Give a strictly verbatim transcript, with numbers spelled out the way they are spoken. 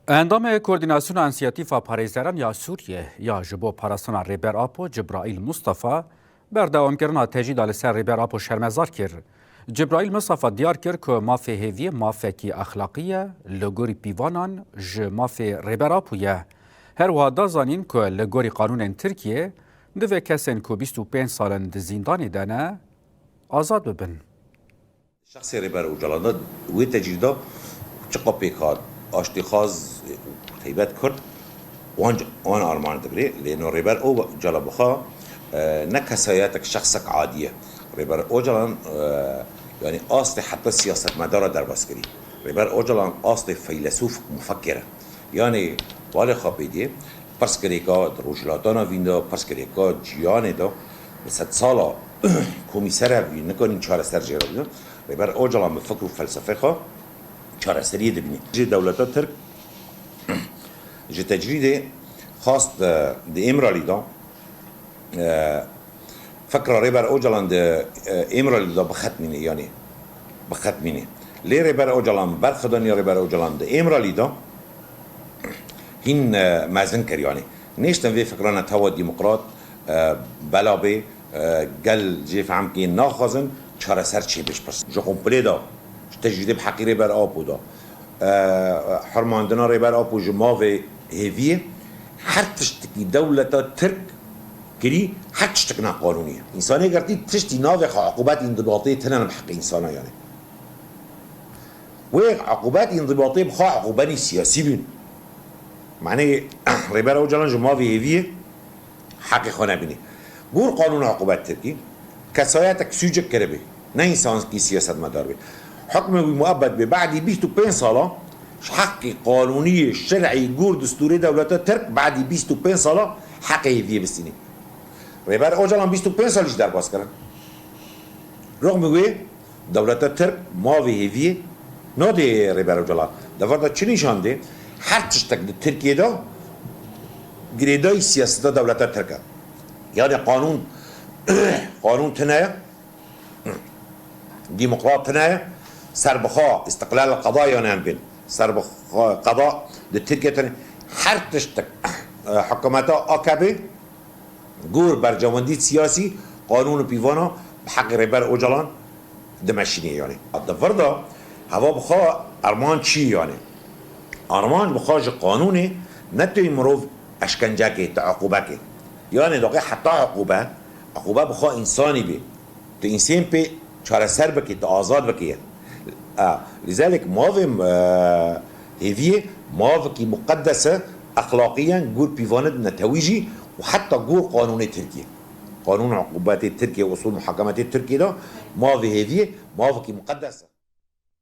Endamê Koordînasyona Însiyatîfa Parêzeran ya Sûriyê ya ji bo parastina Rêber Apo Cibraîl Mustafa berdewamkirina tecrîda li ser Rêber Apo şermezar kir. Cibraîl Mustafa diyar kir ku mafê hêviyê mafekî exlaqî ye, li gorî pîvanan ji mafê Rêber Apo ye. Her wiha da zanîn ku li gorî qanûnên Tirkiyê divê kesên ku bîst û pênc sal in di zîndanê de ne, azad bibin. Şexsê Rêber Ocalan de wê tecrîda çiqa pêk hat, aştîxaz, taybet Kurd, wan, wan armanc digirê. Lê no Rêber Ocalan bi xwe, e, ne kesayetek, şexsek adî ye. Rêber Ocalan, e, yanî astê heta siyasetmedara derbas kirî. Rêber Ocalan astê feylesûf, mufekkir e. Yanî, walê xwe pê dê, pirsgirêka di Rojhilata Navîn de, pirsgirêka cîhanê de, bi sedsala komî ser hev bî, nikanîn çareser jê re bidin. Rêber Ocalan bi fikr û felsefê xwe çareseriyê dibîne. Ji dewleta Tirk, ji tecrîdê xast, e, di Îmralî de, e, fikra Rêber Ocalan di, e, Îmralî de bixetmîne, yanî bixetmîne. Lê Rêber Ocalan, berxwedaniya Rêber Ocalan di Îmralî de hîn, e, mezin kir, yanî nêştin vê fikra netewa demokrat, e, bela bê, e, gel jê fehm kê naxwazin çareser çêbe ji pirs. Ji kompilê de, ji tecrîdê bi heqî Rêber Apo de, e, hermandina Rêber Apo ji mavê hêviyê, her tiştekî dewleta Tirk kirî, her tiştek neqanûnî ye. Însanê girtî tiştî navê xwe uqûbet îndibatê tine ne bi heqê însana, yanî. Wê uqûbet îndibatê bi xwe uqûbenî siyasî bîn. Manê Rêber Ocalan ji mavê hêviyê heqê xwe nebînî. Gor qanûna uqûbet Tirkî, kesayetek sûcik kiribî, ne însankî siyasetmedar bî. Hukmê wî muebbet bê, badî bîst û pênc sala ji heqê qanûnî yê şer'î gor destûrê dewleta Tirk badî bîst û pênc sala heqê hêviyê bistînî. Rêber Ocalan bîst û pênc salî ji derbas kirin. Rixmî wê dewleta Tirk mavê hêviyê nadê Rêber Ocalan. Dever de çi nîşan dê? Her tiştek di Tirkiyê de girêdayî siyaseta dewleta Tirk e. Yanî qanûn, qanûn tune ye, demokrat tune ye, serbixwe, îstiqlal qeda, yanî em bên serbixwe qeda di Tirkiye tune. Her tiştek, e, hikûmeta A K P gor berjewendî siyasî, qanûn û pîvana bi heqê Rêber Ocalan dimeşînê, yanî. Di vir de heva bi xwe armanc çi, yanî? Armanc bi xwe ji qanûnê ne tu yî mirov eşkencekê, tu uqûbekê. Yanî doqê heta uqûbe, uqûbe bi xwe însanî bê. Tu însên pê çareser bikî, tu azad bikî. A, lîzalek mavê, e, hêviyê mavekî muqedes e, exlaqiyen gor pîvanê netewî jî û heta gor qanûnê Tirkiyê. Qanûn uqûbetê Tirkiyê, usul muhakemetê Tirkiyê de mavê hêviyê mavekî muqedes e.